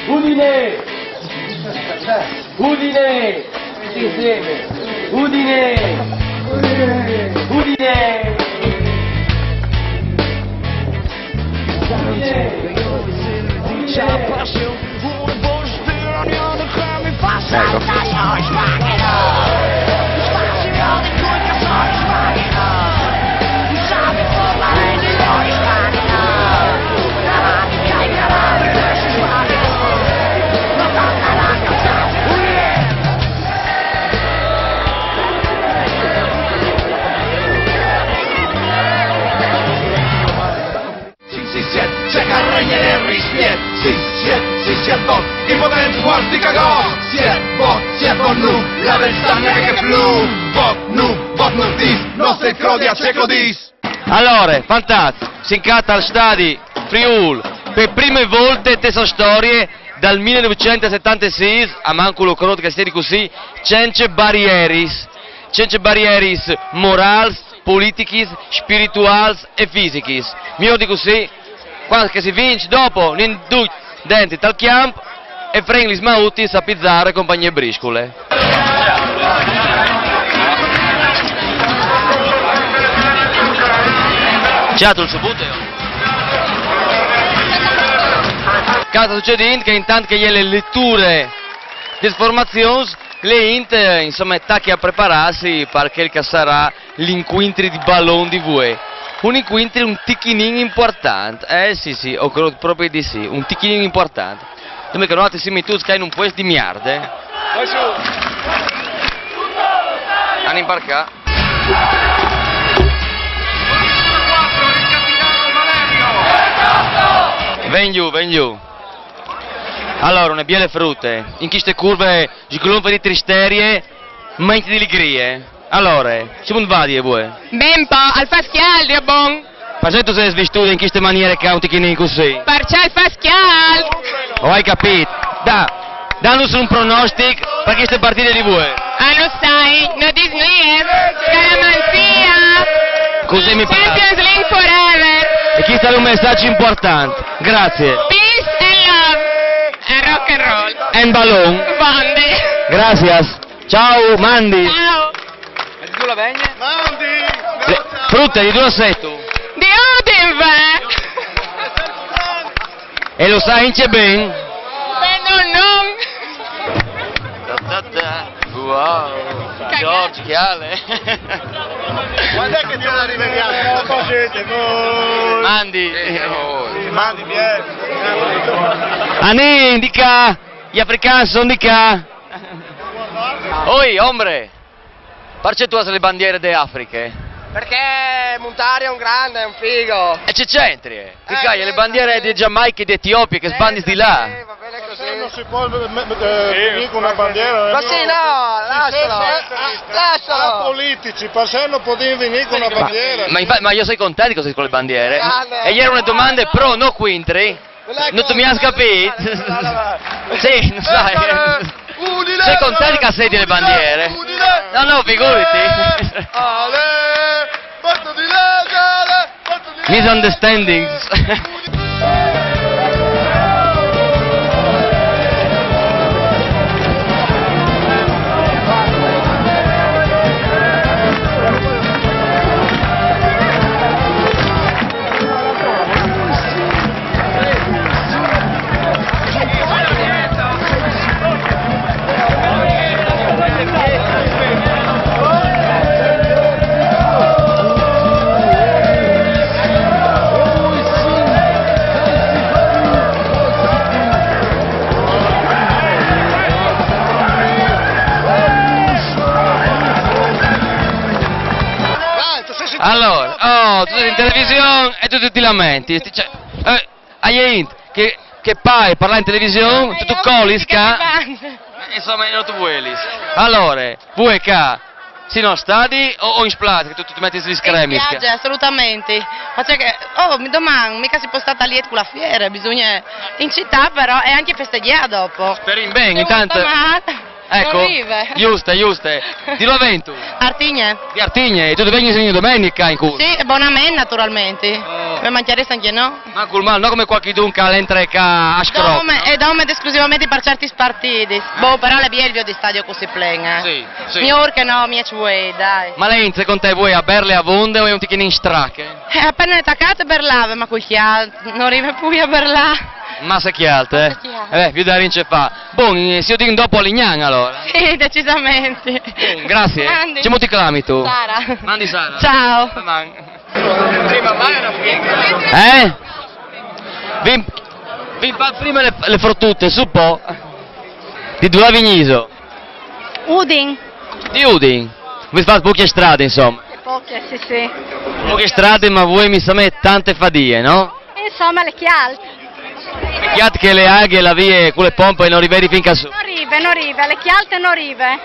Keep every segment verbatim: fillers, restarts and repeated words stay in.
Udine! Udine! Tutti insieme! Udine! Udine! Alore, fantastico, si incatta al stadi Friûl per prime volte te sô storie dal mil nûfcent e setantesîs, a mancul o crôt che al sedi cussì, cence barieris, cence barieris morâls, politichis, spirituâls e fisichis. Miôr di cussì, cuant che si vinç dopo, nin ducj dentri tal cjamp e frìn lis mautis a Pizzaro e compagnie briscule. Cjatul subut. Che al sta sucedint? Che intant che e je le leture des formazions, le int, eh, insome, e tache a preparâsi par chel che al sarà l'incuintri di balon di vuê. Un incuintri un tichinin impuartant. Eh sì, sì, o crôt propit di sì, un tichinin impuartant. Dome che noaltris o sin metûts ca in un puest di mierde. Àn imbarcât. Ven jù, ven jù. Alore, une biele frute, in cheste curve sglonfe di tristerie, ma ancje di ligrie. Alore, cemût vadie vuê? Ben po, al fâs cjalt, Dio bon. Parcè tu sês vistude in cheste maniere ca, un tichinin cussì? Parcè al fâs cjalt. O ai capît. Da, danus un pronostic par cheste partide di vuê. Ah, no sai, no dîs nuie. Scaramanzia. Cussì mi plâs. Champions League forever. E chest al è un messaç impuartant. Graciis. Peace and love. E rock and roll. E un balon. Bande. Graciis. Ciao, mandi. Ciao. E di dulà vegnistu? Mandi. Frute, di dulà sêstu? Di Udin, ve. E lu sâstu ancje ben? Ben, no, no. Wow. George, che ale. Quand'è che te la rivediamo? Mandi. Mandi, bien. Anìn, di ca. I africans a son di ca. Oi, ombre. Parcè tu âs le bandiere de Afriche? Parcè Montari al è un grant, al è un figo. E ce centrie? Che ca, le bandiere de Jamaiche e de Etiopie, che sbandis di là. Sì, va ben cussì. No si pues, eh, vignî cu une bandiere. Ma sì, no, lassalo. Lassalo. Politics, parcè no podìn vignî cu une bandiere? Ma, ma jo o soi content che o soi cu le bandiere. E e jere une domande pro, no cuintri. No tu mi âs capît? Sì, no sai. O soi content che o sedi le bandiere. No, no, figuriti. Misunderstandings. Alore, oh, tu sês in television e tu ti lamentes. Cioè, eh, a je int che, che paie par lâ in television, tu, tu colis ca. Eh, insome, no tu vuelis. Alore, vuê ca, sì, nel stadi o, o in plaze, che tu, tu ti metis lis cremis? In plaze, assolutamente. Ma cioè che, oh, mi doman, mica si pues stâ a liet cu la fiere, bisugne in citât però, e ancje festegjâ dopo. Sperìn ben, intant. Eco, juste, juste. Di dulà vegnistu? Artigne. Di Artigne, e tu vegnis ogni domeniche in cur? Sì, bonament, naturalmente. Oh. Me mangiareste anche no? Ma col mal, no come qualche d'un che entra e ca a scrot. Dome, e dome esclusivamente per certi partiti. Boh, però le biel di stadio così plen, eh. Sì, sì. Miglior che no, mia ci vuoi, dai. Ma lei, secondo te, vuoi a berle a vonde o è un ticchino in strache? Eh, appena attaccate berlave, ma col chial non arriva più a berlà. Ma se chialte, eh? Ma se chialte. Eh, beh, più da rince fa. Bon, eh, se io dico dopo a Lignan allora. Sì, decisamente. Bon, grazie. Mandi. Come ti chiami tu? Sara. Mandi Sara. Ciao. Maman. Eh? Vi, vi fa prima le, le frottute, su po'. Di dove veniso? Udin. Di Udin. Vi fate poche strade, insomma. Poche, sì, sì. Poche strade, ma voi mi sa me tante fadie, no? Insomma, le chialte. Peccato che le aghe la vie con le pompe non rivedi fin qua su. Non rive, non rive, le chialte non rive.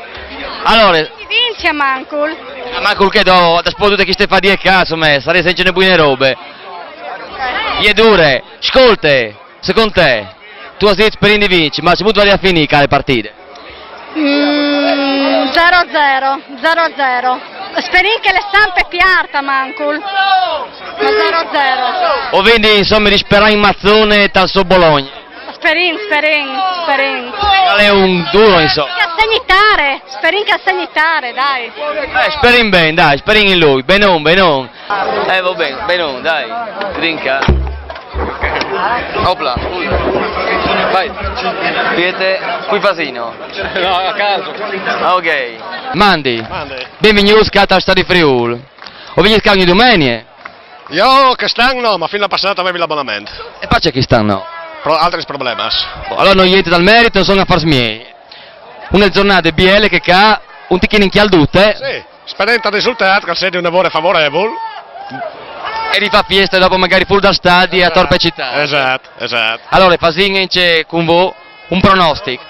Allora. Vince a Mancul. Ma col che do, da spunto di queste fadie qua, insomma, sarei senza buone robe. È dure. Ascolta, secondo te, tu hai detto per vinci, ma c'è molto da finire le partite? Mm, zero zero, zero zero. Sperin che le stampe piarta Mancul. Ma zero zero. O quindi, insomma, di sperare in Mazzone tal so Bologna. Sperin, sperin, sperin. È un duro, insomma. Che assegnitare, sperin che assegnitare, dai. Eh, sperin ben, dai, sperin in lui. Benon, benon. Eh, va ben, benon, dai. Trinca. Opla. Vai. Piete, qui fasino. No, a caso. Ah, ok. Mandi. Mandi. Benvenuti a Stadio Friul. O venite qua ogni domenica? Io quest'anno no, ma fino alla passata avevi l'abbonamento. E pace quest'anno? Pro altri problemas. Bon, allora non niente dal merito, sono affari miei. Una giornata bella che qua, un ticchino in chialdute. Sì, sperenta risultato che sia di un lavoro favorevole. E rifà fiesta dopo magari fuori dal stadio a Torpe Città. Esatto, esatto. Allora, Fasin c'è con voi un pronostico.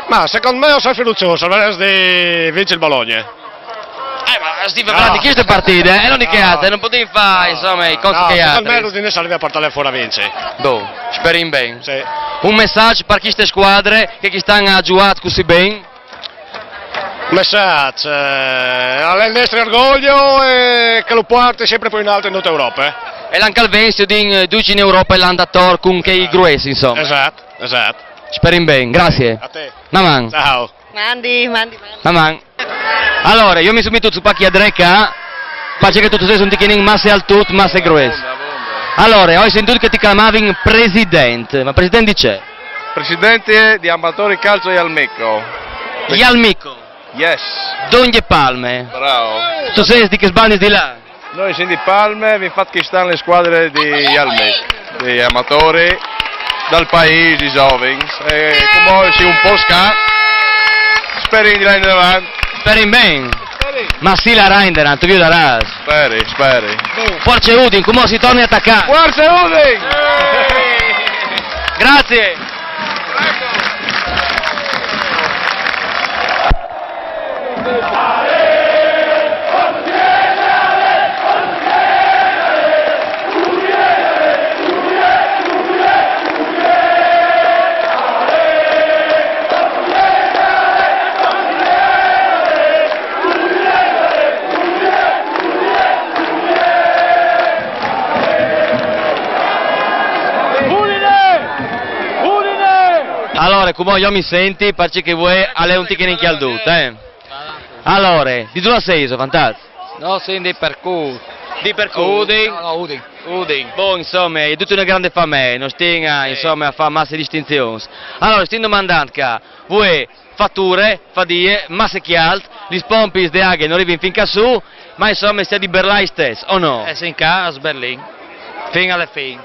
Ma secondo me sono fiducioso, vedremo di vincere il Bologna. Eh, ma Steve, no. Frate, queste partite, eh, non di che altre, non potevi fare, insomma, i conti no, che secondo me altri. L'Udinese arriva a portare fuori a vincere. Boh, speri in ben. Sì. Un messaggio per queste squadre che quest'anno ha giocato così bene? Messaggio, eh, è il nostro orgoglio e che lo porti sempre più in alto in tutta Europa. Eh. E l'anche al Vensio di eh, duci in Europa e l'andator con che i gruesi, insomma. Esatto, esatto. Speri in ben, grazie. A te. Maman. Ciao. Mandi, mandi, mandi. Maman. Allora, io mi subito su pacchi a dreca, pace che tu sei un ticchinin masse al tut, masse grues. Allora, ho sentito che ti chiamavi presidente, ma presidente di c'è? Presidente di Amatori Calcio Jalmico. Jalmico? Yes. Donge Palme. Bravo. Tu sei di che sbandi di là? Noi siamo di Palme, vi fate che stanno le squadre di Jalmico, di Amatori, dal paese, i giovani. E come si un po' sca, speri di là in avanti. Speri ben. Ma sì, la Rainder, tu viu da là. Speri, speri. Forza Udin, come si torna a attaccare? Forza Udin! Grazie. Allora, come io mi senti, perché che vuoi, alle un ticchino in chialdute, eh? Allora, di dove sei, so fantastico? No, sì, di Percù. Di Percù? Udin. No, no, Udin. Udin. Boh, insomma, è tutta una grande famiglia, non stiamo, insomma, a fare masse distinzioni. Allora, stiamo domandando qua, voi fatture, fadie, masse chialt, gli spompis de aghe non arrivano fin qua su, ma insomma, stia di Berlai stess, o no? Eh, sì, in casa, Berlin. Fin alle fin.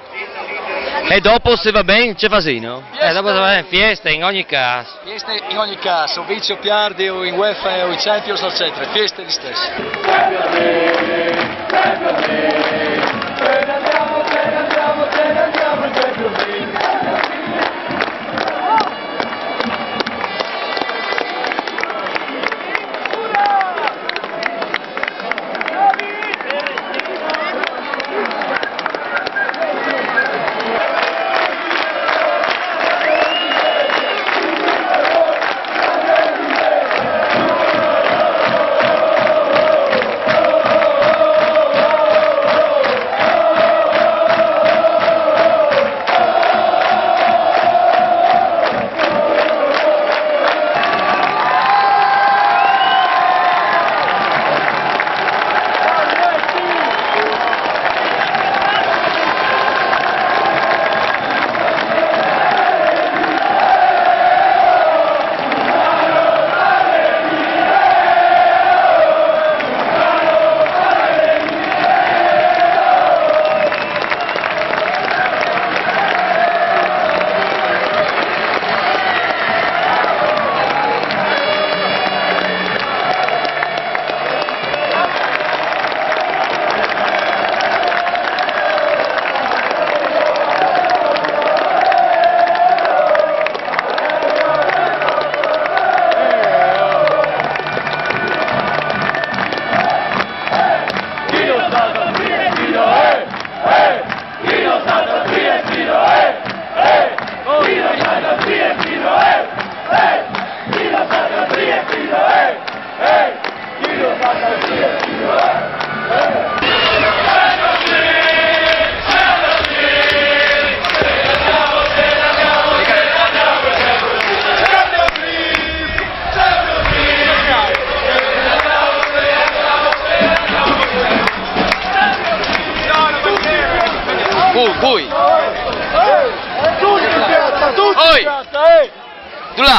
E dopo, se va bene, ce fasino? Eh, dopo se va in fiesta, in ogni caso. Fieste in ogni caso, vinci o piardi o in UEFA o in Champions, eccetera, fieste listesse. Cui, cui? Oi! Dulà!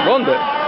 Ronde.